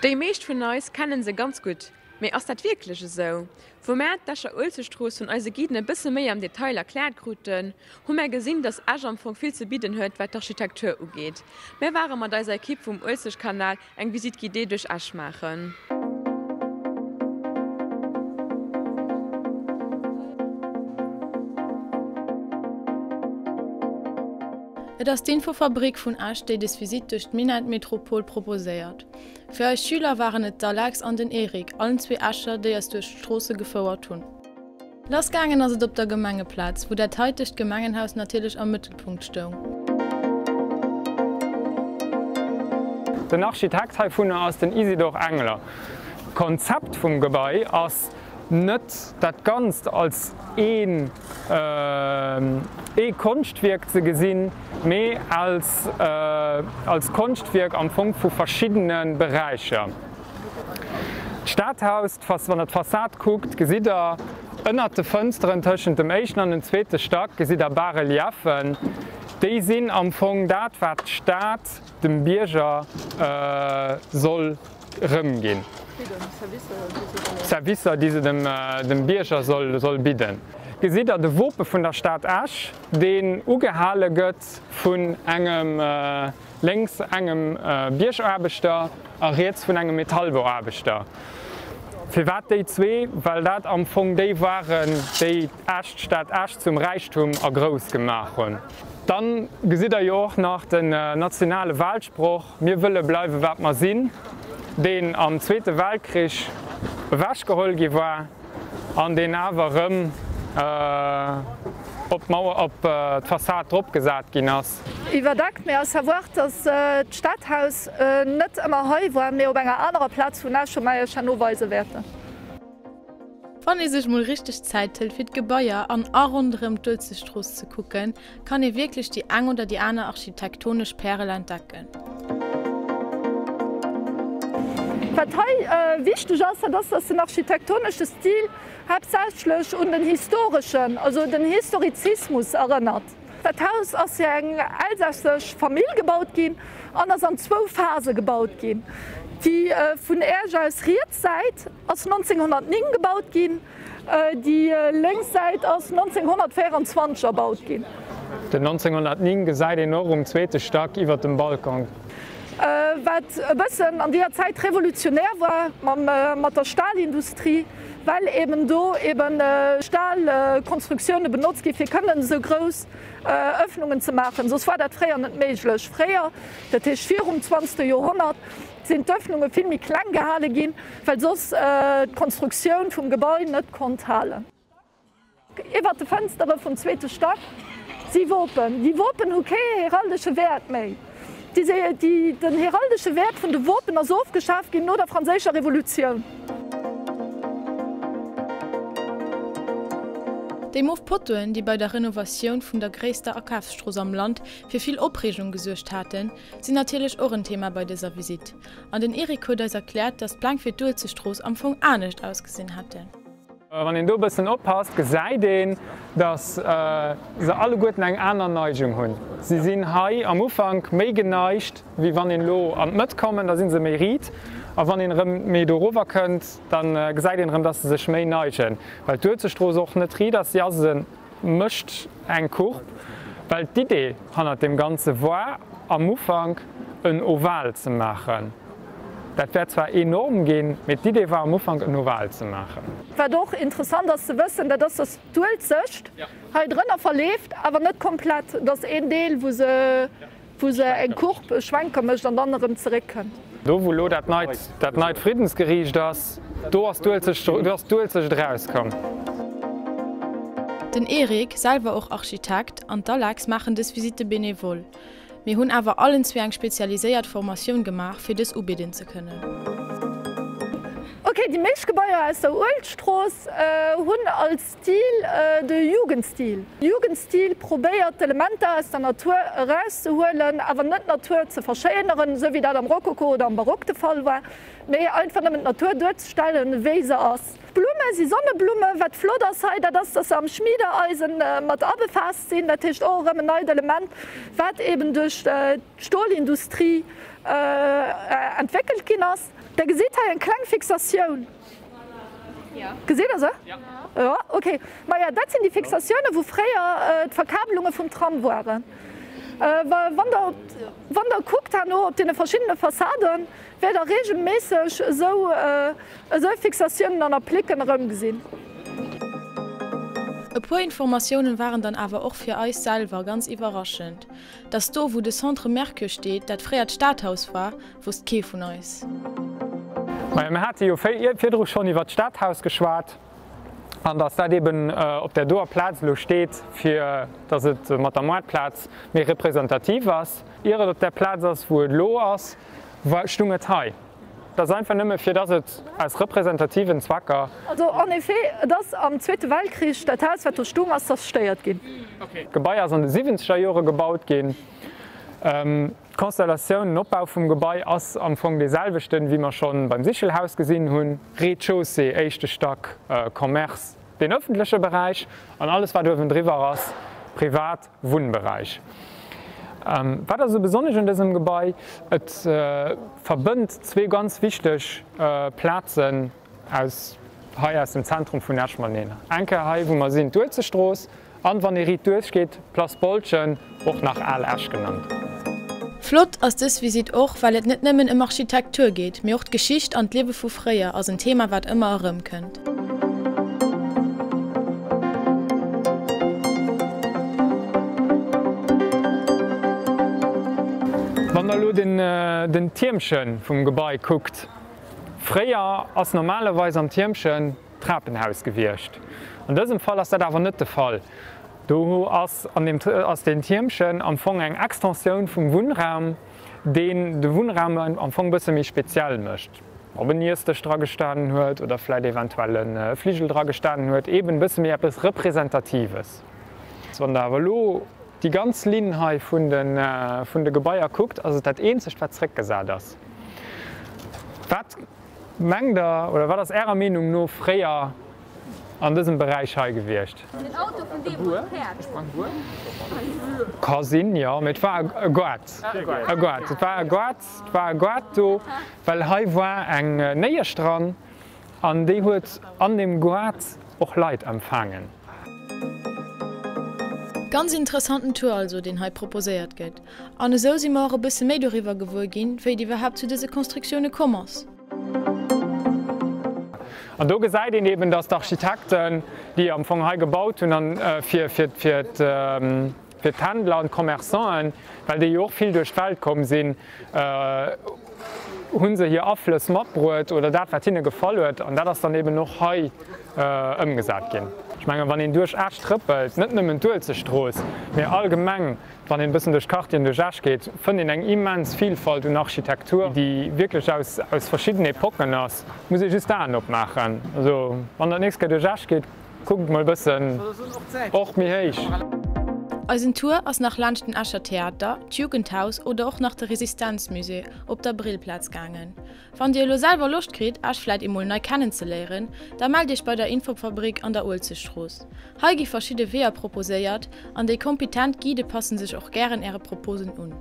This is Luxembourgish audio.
Déi meescht vun eis kennen se ganz gutt. Mee ass dat wierklech esou? Wou mär d'Escher Uelzechtstrooss vun eise Guiden e bësse méi am Detail erkläert kruten, hu mär gesinn, dass Esch am Fong vill ze bidden huet, wat d'Architektur ugeet. Mär ware mat eiser Ekipp vum Uelzechtkanal eng Visite guidée duerch Esch maachen. Et ass d'Infofabrik vun Esch, déi des Visitt duerch d'Minettmetropol proposéiert. Fir eis Schüler waren et d'Alex an den Eric, allen zwee Escher, déi eis duerch d'Stroosse gefouert hunn. Lass gaangen ass et op der Gemengeplaz, wou dat haitegt Gemengenhaus natierlech am Mëttelpunkt stoung. Den Architekt heivunner ass den Isidor Engler. D'Konzept vum Gebai ass net dat Ganzt als een ee Konschtwierk ze gesinn, mee als als Konschtwierk am Fong vu verschiddene Beräicher. D'Stadhaus, wann der d'Fassad kuckt, gesitt der ënnert de Fënsteren tëschent dem éischten an dem zweete Stack gesitt der Bas-reliefen. Déi sinn am Fong dat wat d'Stad dem Bierger soll erëmginn. Servicer, déi se dem Bierger soll bidden. Gesitt Der de Wope vun der Stad Esch, deen ugehale gëtt vun engem, lénks engem Biergaarbechter a riets vun engem Metallbauaarbechter. Firwat déi zwee? Well dat am Fong déi waren, déi Esch, d'Stad Esch zum Räichtum a grouss gemaach hunn. Dann gesitt Der jo och nach den nationale Wahlsproch, Mir wëlle bleiwe wat mer sinn, deen am Zweete Weltkrich ewechgeholl gi war an deen awer erëm op d'Mauer, op d'Fassad dropgesat ginn ass. Iwwerdeckt, mee à savoir, dass d'Stadhaus net ëmmer hei war, mee op enger anerer Plaz vun Esch, wou mer Iech herno weise wäerten. Wann ee sech mol richteg Zäit hëlt fir d'Gebaier an a ronderëm d'Uelzechtstrooss ze kucken, kann ee wierklech déi eng oder déi aner architektonesch Pärel entdecken. Wat hei wichteg ass, dat ass, dass den architektonesche Stil haaptsächlech un den historeschen, also den Historizismus erënnert. Dat Haus ass fir eng elsässesch Famill gebaut ginn an ass an zwou Phase gebaut ginn. Déi vun Äerch aus riets Säit ass 1909 gebaut ginn, déi lénks Säit ass 1924 erbaut ginn. Den 1909 gesäit een och um zweete Stack iwwer dem Balcon. Wat e bëssen an deeër Zäit revolutionär war mat der Stahlindustrie, well eben do eben Stahlkonstruktioune benotzt gi fir kënnen esou grouss Ëffnungen ze maachen. Soss war dat fréier net méiglech. Fréier, dat heescht virum zwanzegste Joerhonnert, sinn d'Ëffnunge vill méi kleng gehale ginn, well soss d'Konstruktioun vum Gebai net konnt halen. Iwwert de Fënstere vum zweete Stack si Wopen. Déi Wopen hu kee heraldesche Wäert méi. Den heraldesche Wäert vun de Wopen ass ofgeschaaft ginn no der Franséischer Revolutioun. Déi mof Pottoen, déi bei der Renovatioun vun der gréisster Akafsstrooss am Land fir vill Opreegung gesuergt haten, sinn natierlech och en Thema bei dëser Visitt. An den Eric huet eis erkläert, dass d'Pläng fir d'Uelzechtstrooss am Fong anescht ausgesinn hätten. Wann een do e bëssen oppasst, gesäit een, datt se alleguerten eng aner Neigung hunn. Si sinn hei am Ufank méi geneigt, wéi wann een elo an d'Mëtt kommen, da si se méi riit. A wann een erëm méi dorower kënnt, da gesäit een erëm, datt se sech méi neigen. Well d'Uelzechtstrooss och net riit ass, si ass e mécht eng Courbe, well d'Idee hannert deem Ganze war am Ufank en Oval ze maachen. Dat wäert zwar enorm ginn, mee d'Idee war am Ufank en Oval ze maachen. Wat och interessant ass ze wëssen, dat ass, dass d'Uelzecht hei drënner verleeft, awer net komplett. Et ass een Deel, wou se wou se eng Courbe, e Schwenker mécht an dann erëm zeréckkënnt. Do wou elo dat neit, dat neit Friddensgeriicht ass, do ass d'Uelzecht, do ass d'Uelzecht erauskomm. Den Eric, selwer och Architekt, an d'Alex maachen dës Visitte benevole. Mir hunn awer allen zwee eng spezialiséiert Formatioun gemaach, fir dës ubidden ze kënnen. Ok, déi meescht Gebaier aus der Uelstrooss hunn als Stil de Jugendstil. Jugendstil probéiert d'Elementer aus der Natur erauszehuelen, awer net d'Natur ze verschéineren, esou wéi dat am Rokoko oder am Barock de Fall war, mee einfach nëmmen d'Natur duerzestellen, wéi se ass. D'Blumme si Sonneblummen. Wat flott ass hei, dat ass, dass se am Schmiedereisen mat abefaasst sinn. Dat heescht och erëm en neit Element, wat eben duerch d'Stolindustrie entwéckelt ginn ass. Der gesitt hei eng kleng Fixatioun. Gesitt Der se? Jo, okay. Maja, dat sinn déi Fixatiounen, wou fréier d'Verkabelunge vum Tram waren. Wann Der op, wann Der kuckt herno op deene verschiddene Fassaden, wäert Der regelméisseg esou, esou Fixatiounen an Applicken erëmgesinn. E puer Informatiounen waren dann awer och fir eis selwer ganz iwwerraschend. Dass do, wou de Centre Mercure steet, dat fréier d'Stadhaus war, Wosst kee vun eis. Majo, mir hate jo virdru schonn iwwert d'Stadhaus geschwat an datt dat eben op där doer Plaz elo steet, fir datt et mat der Moartplaz méi representativ ass. Ier et op där Plaz ass, wou et elo ass, war, stung et hei. Dat ass einfach nëmme fir datt et aus representativen Zwecker. Also en effet, et ass am Zweete Weltkrich dat Haus, wat do stung, ass zerstéiert ginn. D'Gebai ass an de siwwenzeger Jore gebaut ginn. D'Konstellatioun, den Opbau vum Gebai ass am Fong dee selwechten, wéi mer scho beim Sichelhaus gesinn hunn, Rez-de-chaussée, éischte Stack, Commerce, deen ëffentleche Beräich, an alles wat uewendriwwer ass, privat Wunnberäich. Wat ass esou besonnesch un dësem Gebai? Et verbënnt zwee ganz wichteg Plazen aus hei aus dem Zentrum vun Esch mateneen. Eng Kéier hei wou mer sinn, d'Uelzechtstrooss, an wann ee riit duerch geet, d'Place Boltgen, och nach Al Esch genannt. Flott ass dës Visitt och, well et net nëmmen ëm Architektur geet, mee och d'Geschicht an d'Liewe vu fréier ass en Thema wat ëmmer erëmkënnt. Wann der elo den Tiermche vum Gebai kuckt, Fréier ass normalerweis am Tiermchen d'Trapenhaus gewiescht. An dësem Fall ass dat awer net de Fall. Do ass an deem ass deen Tiermchen am Fong eng Extensioun vum Wunnraum, deen de Wunnraum am Fong bësse méi speziell mécht. Ob en Iessdësch dra gestanen huet oder vläit eventuell e Fligel dra gestanen huet, eben bësse méi eppes Representatives. Wann Der awer elo déi ganz Linn hei vun de Gebaier kuckt, ass et dat eenzegt wat zréckgesat ass. Wat mengt Der, oder wat ass Ärer Meenung no fréier an dësem Beräich hei gewiescht? Den Auto vun deemools, Päerd. Ka sinn, jo, mee et war e Goart. E Goart, et war e Goart, et war e Goart do, well hei war eng Néiesch dran an déi huet an deem Goart och Leit empfaangen. Ganz interessanten Tour also, deen hei proposéiert gëtt. An esou si mer och e bësse méi doriwwer gewuer ginn, wéi et iwwerhaapt zu dëse Konstruktioune komm ass. An do gesäit een eben, dass d'Architekten, déi am Fong hei gebaut hunn, an fir d'Händler an d'Commerçanten, well déi jo och vill duerch d'Welt komm sinn, hu se hir Aflëss matbruet oder dat, wat hinne gefall huet. An dat ass dann eben och hei ëmgesat ginn. Ech mengen, wann een duerch Esch trëppelt, net nëmmen d'Uelzechtstrooss, mee allgemeng, Wann een e bëssen duerch d'Quartieren duerch Esch geet, fënnt een eng immens Vilfalt un Architektur, déi wierklech aus aus verschidden Epocken ass. Muss ee just d'Aen opmaachen. Also wann der d'nächst Kéier duerch Esch geet, kuckt mol e bëssen och méi héich. Eisen Tour ass nach laanscht den Escher Theater, d'Jugendhaus oder och nach de Resistenzmusée op der Brillplaz gaangen. Wann dir elo selwer Loscht kritt, Esch vläit emol nei kennenzeléieren, da mellt iech bei der Infofabrik an der Uelzechtstrooss. Hei gi verschidde Weeër proposéiert an déi kompetent Guidë passen sech och gären äre Proposen un.